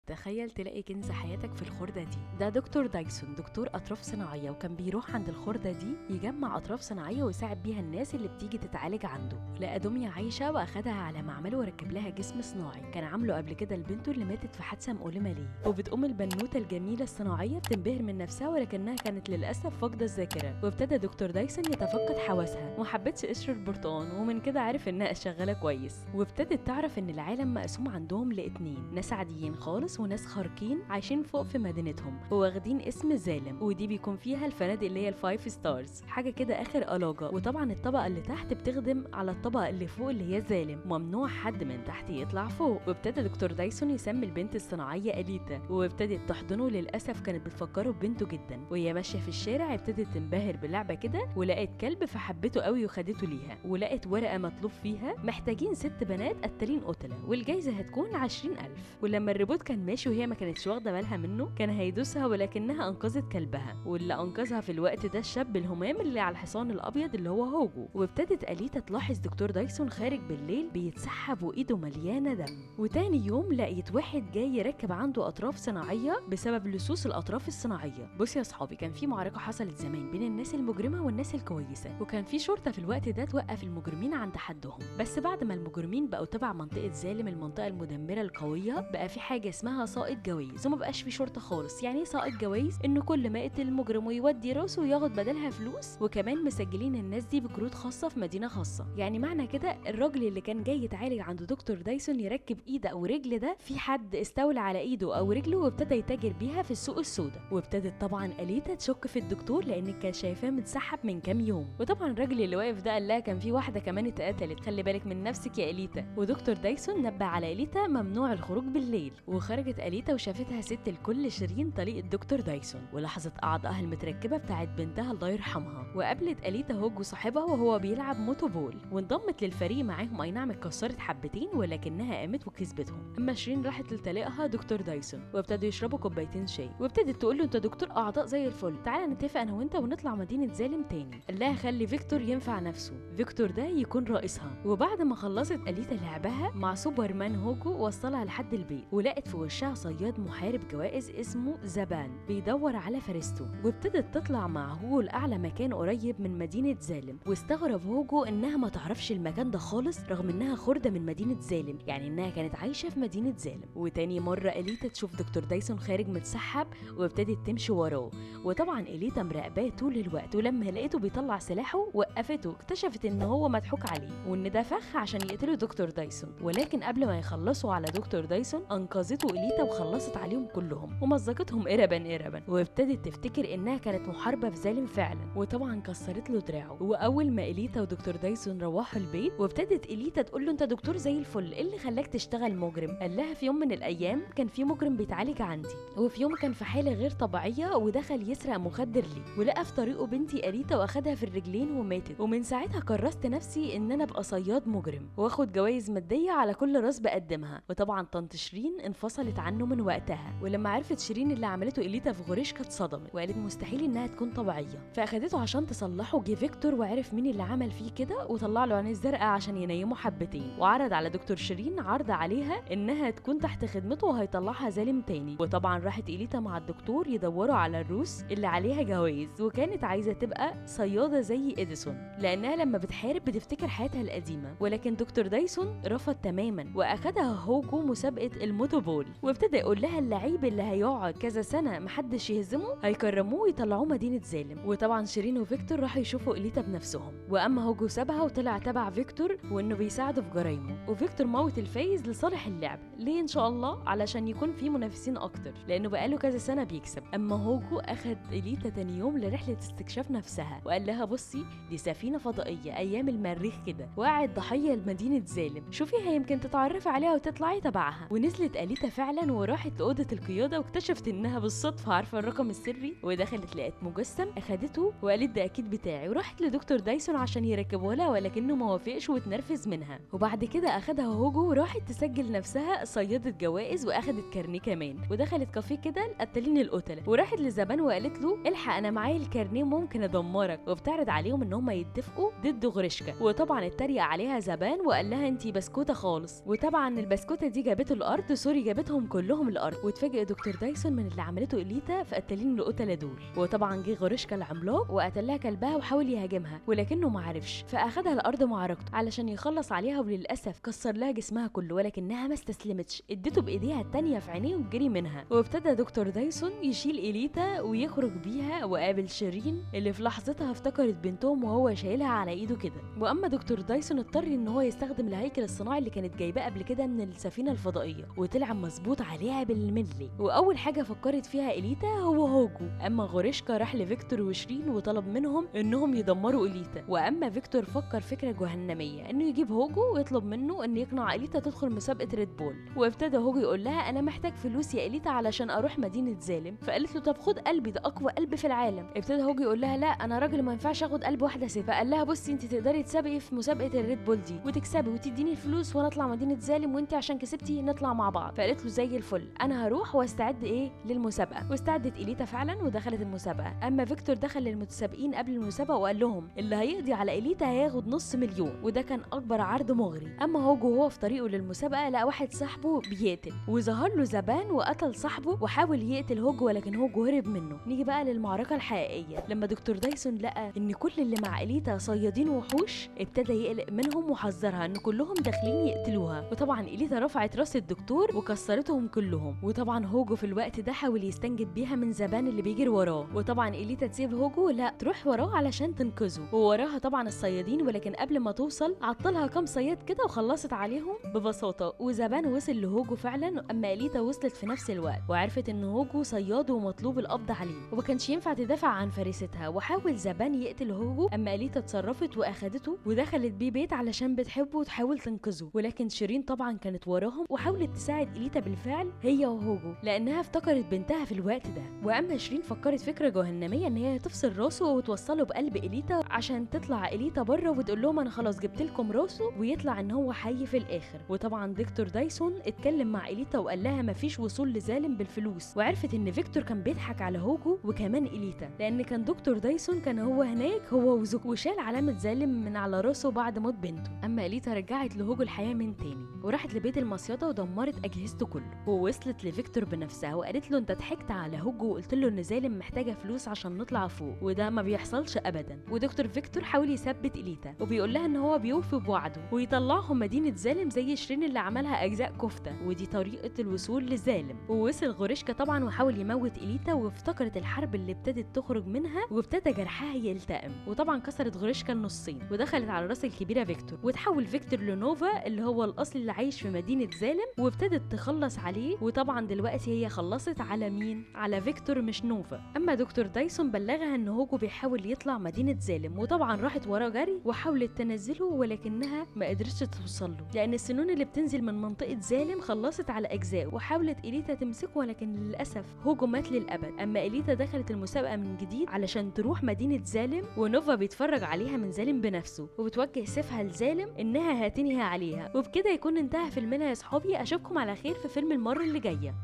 تخيل تلاقي كنز حياتك في الخردة دي. ده دكتور دايسون، دكتور أطراف صناعية، وكان بيروح عند الخردة دي يجمع أطراف صناعية ويساعد بيها الناس اللي بتيجي تتعالج عنده. لقى دمية عايشة وأخدها على معمله وركب لها جسم صناعي كان عامله قبل كده لبنته اللي ماتت في حادثة مؤلمة ليه. وبتقوم البنوتة الجميلة الصناعية بتنبهر من نفسها، ولكنها كانت للأسف فاقدة الذاكرة. وابتدى دكتور دايسون يتفقد حواسها، ومحبتش قشر البرتقال، ومن كده عرف إنها شغالة كويس. وابتدت تعرف إن العالم مقسوم عندهم لاتنين، ناس عاديين خالص وناس خارقين عايشين فوق في مدينتهم وواخدين اسم زالم، ودي بيكون فيها الفنادق اللي هي ال five stars، حاجة كده اخر الاجه. وطبعا الطبقة اللي تحت بتخدم على الطبقة اللي فوق اللي هي زالم، ممنوع حد من تحت يطلع فوق. وابتدى دكتور دايسون يسمي البنت الصناعية اليتا، وابتدت تحضنه. للاسف كانت بتفكره ببنته جدا. وهي ماشية في الشارع ابتدت تنبهر بلعبه كده، ولقت كلب فحبته قوي وخدته ليها. ولقت ورقة مطلوب فيها محتاجين 6 بنات قتالين قتله، والجايزه هتكون 20,000. ولما الروبوت كان ماشي وهي ما كانتش واخده بالها منه كان هيدوسها، ولكنها انقذت كلبها. واللي انقذها في الوقت ده الشاب الهمام اللي على الحصان الابيض اللي هو هوجو. وابتدت اليتا تلاحظ دكتور دايسون خارج بالليل بيتسحب وايده مليانة دم. وتاني يوم لقيت واحد جاي يركب عنده اطراف صناعية بسبب لصوص الاطراف الصناعية. بص يا اصحابي، كان في معركة حصلت زمان بين الناس المجرمة والناس الكويسة، وكان في شرطه في الوقت ده توقف المجرمين عند حدهم. بس بعد ما المجرمين بقوا تبع منطقة زالم، المنطقة المدمرة القوية، بقى في حاجة اسمها سائق جوائز، وما بقاش في شرطه خالص. يعني ايه سائق جوائز؟ انه كل ما يقتل المجرم ويودي راسه وياخد بدلها فلوس، وكمان مسجلين الناس دي بكروت خاصة في مدينة خاصة. يعني معنى كده الراجل اللي كان جاي يتعالج عند دكتور دايسون يركب ايده او رجل، ده في حد استولى على ايده او رجله وابتدى يتاجر بيها في السوق السوداء. وابتدت طبعا اليتا تشك في الدكتور لان كان شايفاه متسحب من كام يوم. وطبعا الراجل اللي واقف ده قال لها كان في واحدة كمان اتقتلت، خلي بالك من نفسك يا اليتا. ودكتور دايسون نبه على اليتا ممنوع الخروج بالليل. وخرجت اليتا وشافتها ست الكل شيرين طليقه دكتور دايسون، ولاحظت اعضائها المتركبه بتاعت بنتها الله يرحمها. وقابلت اليتا هوجو صاحبها وهو بيلعب motoball، وانضمت للفريق معاهم. اي نعم اتكسرت حبتين ولكنها قامت وكسبتهم. اما شيرين راحت لطليقها دكتور دايسون، وابتدوا يشربوا كوبايتين شاي، وابتدت تقول له انت دكتور اعضاء زي الفل، تعالى نتفق انا وانت ونطلع مدينة زالم تاني. قال لها خلي فيكتور ينفع نفسه، فيكتور ده يكون رئيسها. وبعد ما خلصت اليتا لعبها مع سوبرمان هوجو وصلها لحد البيت، ولقت في وشها صياد محارب جوائز اسمه زبان بيدور على فريسته. وابتدت تطلع مع هوجو لاعلى مكان قريب من مدينة زالم. واستغرب هوجو انها ما تعرفش المكان ده خالص رغم انها خرده من مدينة زالم، يعني انها كانت عايشه في مدينة زالم. وتاني مرة اليتا تشوف دكتور دايسون خارج متسحب وابتدت تمشي وراه، وطبعا اليتا مراقباه طول الوقت. ولما لقيته بيطلع سلاحه وقفته، اكتشفت ان هو مضحوك عليه وان ده فخ عشان يقتلوا دكتور دايسون. ولكن قبل ما يخلصوا على دكتور دايسون انقذته اليتا وخلصت عليهم كلهم ومزقتهم قربا قربا. وابتدت تفتكر انها كانت محاربة في زالم فعلا، وطبعا كسرت له دراعه. واول ما اليتا ودكتور دايسون روحوا البيت، وابتدت اليتا تقول له انت دكتور زي الفل، ايه اللي خلاك تشتغل مجرم؟ قال لها في يوم من الايام كان في مجرم بيتعالج عندي، وفي يوم كان في حاله غير طبيعية ودخل يسرق مخدر لي، ولقى في طريقه بنتي اليتا واخدها في الرجلين وماتت. ومن ساعتها كرست نفسي ان انا ابقى صياد مجرم واخد جوائز مادية على كل راس بقدمها. وطبعا طنط شيرين انفصلت عنه من وقتها. ولما عرفت شيرين اللي عملته اليتا في غوريشكا اتصدمت وقالت مستحيل انها تكون طبيعية، فاخدته عشان تصلحه. جه فيكتور وعرف مين اللي عمل فيه كده وطلع له عين الزرقاء عشان ينيمه حبتين، وعرض على دكتور شيرين عرض عليها انها تكون تحت خدمته وهيطلعها زالم تاني. وطبعا راحت اليتا مع الدكتور يدوروا على الروس اللي عليها جوائز، وكانت عايزه تبقى صياده زي اديسون لانها لما بتحارب بتفتكر حياتها القديمة. ولكن دكتور دايسون رفض تماما، واخدها هوجو مسابقة ال motoball، وابتدى يقول لها اللعيب اللي هيقعد كذا سنة محدش يهزمه هيكرموه ويطلعوه مدينة زالم. وطبعا شيرين وفيكتور راحوا يشوفوا اليتا بنفسهم، واما هوجو سابها وطلع تبع فيكتور وانه بيساعده في جرايمه. وفيكتور موت الفايز لصالح اللعب، ليه ان شاء الله؟ علشان يكون في منافسين اكتر لانه بقاله كذا سنة بيكسب. اما هوجو اخد اليتا تاني يوم لرحلة استكشاف نفسها، وقال لها بصي دي سفينة فضائية ايام المريخ كده، وقعت ضحية لمدينة زالم، شوفيها يمكن تتعرفي عليها وتطلعي تبعها. ونزلت اليتا فعلا وراحت لاوضه القيادة، واكتشفت انها بالصدفة عارفه الرقم السري، ودخلت لقت مجسم اخدته وقالت ده اكيد بتاعي، وراحت لدكتور دايسون عشان يركبه لها ولكنه ما وافقش واتنرفز منها. وبعد كده اخدها هوجو وراحت تسجل نفسها صياده جوائز واخدت كارنيه كمان، ودخلت كافيه كده القتالين القتلة، وراحت لزبان وقالت له الحق انا معايا الكارنيه ممكن ادمرك، وبتعرض عليهم ان هم يتفقوا ضد غريشكا. وطبعا اتريق عليها زبان وقال لها انتي بسكوته خالص، وطبعا البسكوته دي جابته الارض، sorry جابتهم ونزلهم كلهم الارض. واتفاجئ دكتور دايسون من اللي عملته اليتا في قتالين القتلة دول. وطبعا جه غوريشكا العملاق وقتلها كلبها وحاول يهاجمها ولكنه ما عرفش، فاخدها الارض معركته علشان يخلص عليها، وللاسف كسر لها جسمها كله، ولكنها ما استسلمتش، اديته بايديها التانية في عينيه وجري منها. وابتدى دكتور دايسون يشيل اليتا ويخرج بيها، وقابل شيرين اللي في لحظتها افتكرت بنتهم وهو شايلها على ايده كده. واما دكتور دايسون اضطر ان هو يستخدم الهيكل الصناعي اللي كانت جايباه قبل كده من السفينة الفضائية، وطلع مظبوط عليها بالملي. واول حاجة فكرت فيها اليتا هو هوجو. اما غوريشكا راح لفيكتور وشيرين وطلب منهم انهم يدمروا اليتا. واما فيكتور فكر فكرة جهنميه انه يجيب هوجو ويطلب منه ان يقنع اليتا تدخل مسابقة ريد بول. وابتدى هوجو يقول لها انا محتاج فلوس يا اليتا علشان اروح مدينة زالم، فقالت له طب خد قلبي ده اقوى قلب في العالم. ابتدى هوجو يقول لها لا انا راجل ما ينفعش اخد قلب واحدة ست، فقال لها بصي انت تقدري تسابقي في مسابقة الريد بول دي وتكسبي وتديني الفلوس وانا اطلع مدينة زالم، وانت عشان كسبتي نطلع مع بعض. فقالت له زي الفل انا هروح واستعد ايه للمسابقه. واستعدت اليتا فعلا ودخلت المسابقة. اما فيكتور دخل للمتسابقين قبل المسابقة وقال لهم اللي هيقضي على اليتا هياخد 500,000، وده كان اكبر عرض مغري. اما هوجو وهو في طريقه للمسابقه لقى واحد صاحبه بيقتل، وظهر له زبان وقتل صاحبه وحاول يقتل هوجو ولكن هوجو هرب منه. نيجي بقى للمعركة الحقيقية. لما دكتور دايسون لقى ان كل اللي مع اليتا صيادين وحوش ابتدى يقلق منهم وحذرها ان كلهم داخلين يقتلوها. وطبعا اليتا رفعت راس الدكتور وكسرتهم كلهم. وطبعا هوجو في الوقت ده حاول يستنجد بيها من زبان اللي بيجري وراه، وطبعا اليتا تسيب هوجو لا تروح وراه علشان تنقذه، ووراها طبعا الصيادين، ولكن قبل ما توصل عطلها كام صياد كده وخلصت عليهم ببساطة. وزبان وصل لهوجو فعلا. اما اليتا وصلت في نفس الوقت وعرفت ان هوجو صياد ومطلوب القبض عليه وما كانش ينفع تدافع عن فريستها، وحاول زبان يقتل هوجو. اما اليتا اتصرفت واخدته ودخلت بيه بيت علشان بتحبه وتحاول تنقذه، ولكن شيرين طبعا كانت وراهم وحاولت تساعد اليتا بالفعل هي وهوجو لانها افتكرت بنتها في الوقت ده. واما شيرين فكرت فكرة جهنميه ان هي تفصل راسه وتوصله بقلب اليتا عشان تطلع اليتا بره وتقول لهم انا خلاص جبت لكم راسه، ويطلع ان هو حي في الاخر. وطبعا دكتور دايسون اتكلم مع اليتا وقال لها مفيش وصول لزالم بالفلوس، وعرفت ان فيكتور كان بيضحك على هوجو وكمان اليتا لان كان دكتور دايسون كان هو هناك هو وزوجته وشال علامة زالم من على راسه بعد موت بنته. اما اليتا رجعت لهوجو الحياة من تاني وراحت لبيت المصيده ودمرت اجهزته كله، ووصلت لفيكتور بنفسها وقالت له انت ضحكت على هوجو وقلت له ان زالم محتاجه فلوس عشان نطلع فوق، وده ما بيحصلش ابدا. ودكتور فيكتور حاول يثبت اليتا وبيقول لها ان هو بيوفي بوعده ويطلعهم مدينة زالم زي شيرين اللي عملها اجزاء كفته، ودي طريقه الوصول لزالم. ووصل غوريشكا طبعا وحاول يموت اليتا، وافتكرت الحرب اللي ابتدت تخرج منها وابتدى جرحها يلتئم، وطبعا كسرت غوريشكا النصين ودخلت على راس الكبيرة فيكتور، وتحول فيكتور لنوفا اللي هو الاصل اللي عايش في مدينة زالم، وابتدت تخلص عليه. وطبعا دلوقتي هي خلصت على مين؟ على فيكتور مش نوفا. اما دكتور دايسون بلغها ان هوجو بيحاول يطلع مدينة زالم، وطبعا راحت وراه جري وحاولت تنزله ولكنها ما قدرتش توصل له لان السنون اللي بتنزل من منطقة زالم خلصت على اجزاء، وحاولت اليتا تمسكه ولكن للاسف هوجو مات للابد. اما اليتا دخلت المسابقة من جديد علشان تروح مدينة زالم، ونوفا بيتفرج عليها من زالم بنفسه وبتوجه سيفها لزالم انها هتنهي عليها. وبكده يكون انتهى فيلمنا يا صحابي. اشوفكم على خير في فيلم المرة اللي جاية.